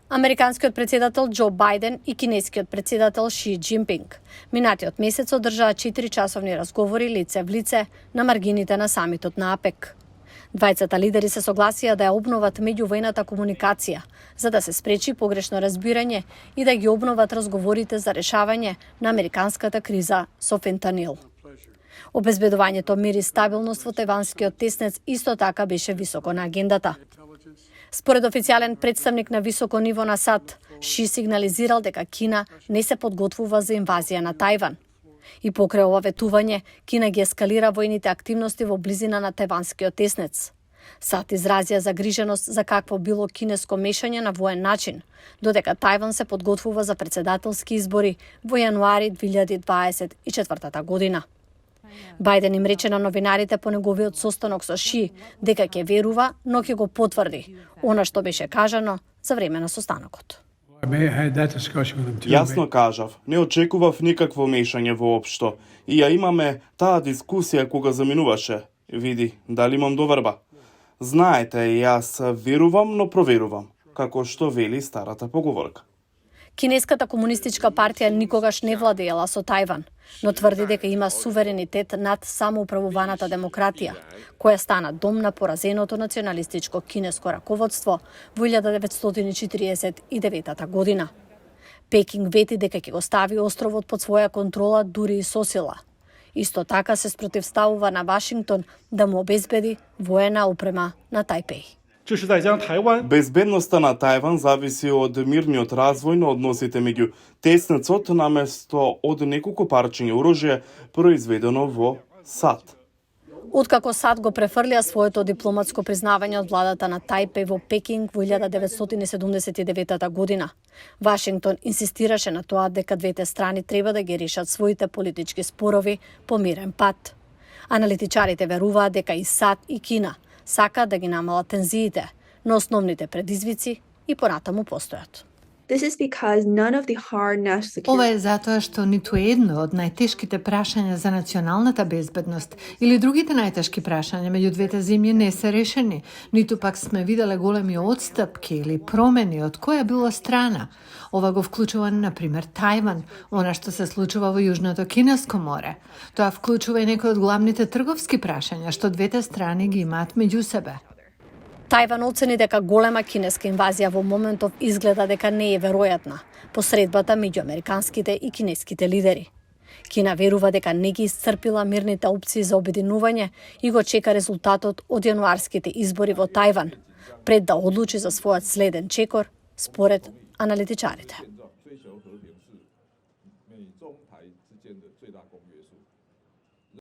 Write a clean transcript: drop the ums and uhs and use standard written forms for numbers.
Американскиот претседател Џо Бајден и кинескиот претседател Ши Џинпинг минатиот месец одржаа 4-часовни разговори лице в лице на маргините на самитот на АПЕК. Двајцата лидери се согласија да ја обноват меѓувојната комуникација, за да се спречи погрешно разбирање и да ги обноват разговорите за решавање на американската криза со фентанил. Обезбедувањето мир и стабилност во тајванскиот теснец исто така беше високо на агендата. Според официјален представник на високо ниво на САД, Ши сигнализирал дека Кина не се подготвува за инвазија на Тајван. И покрај ова ветување, Кина ги ескалира војните активности во близина на тајванскиот теснец. САД изразија загриженост за какво било кинеско мешање на воен начин, додека Тајван се подготвува за председателски избори во јануари 2024 година. Бајден им рече на новинарите по неговиот состанок со Ши дека ќе верува, но ќе го потврди она што беше кажано за време на состанокот. Јасно кажав, не очекував никакво мешање воопшто и ја имаме таа дискусија кога заминуваше. Види, дали имам доверба? Знаете, јас верувам, но проверувам, како што вели старата поговорка. Кинеската комунистичка партија никогаш не владеела со Тајван, но тврди дека има суверенитет над самоуправуваната демократија, која стана дом на поразеното националистичко кинеско раководство во 1949 година. Пекинг вети дека ќе го стави островот под своја контрола дури и со сила. Исто така се спротивставува на Вашингтон да му обезбеди воена опрема на Тајпеј. Безбедноста на Тајван зависи од мирниот развој на односите меѓу теснецот наместо од неколку парчиња оружје произведено во САД. Откако САД го префрлија своето дипломатско признавање од владата на Тајпеј во Пекинг во 1979 година, Вашингтон инсистираше на тоа дека двете страни треба да ги решат своите политички спорови по мирен пат. Аналитичарите веруваат дека и САД и Кина сака да ги намалат тензиите, но основните предизвици и понатаму постојат. Ова е затоа што ниту едно од најтешките прашања за националната безбедност или другите најтешки прашања меѓу двете земји не се решени, ниту пак сме виделе големи отстапки или промени од која било страна. Ова го вклучува, например, Тајван, она што се случува во Јужното Кинеско море. Тоа вклучува и некои од главните трговски прашања што двете страни ги имаат меѓу себе. Тајван оцени дека голема кинеска инвазија во моментов изгледа дека не е веројатна по средбата меѓу американските и кинеските лидери. Кина верува дека не ги исцрпила мирните опции за обединување и го чека резултатот од јануарските избори во Тајван, пред да одлучи за својот следен чекор, според аналитичарите.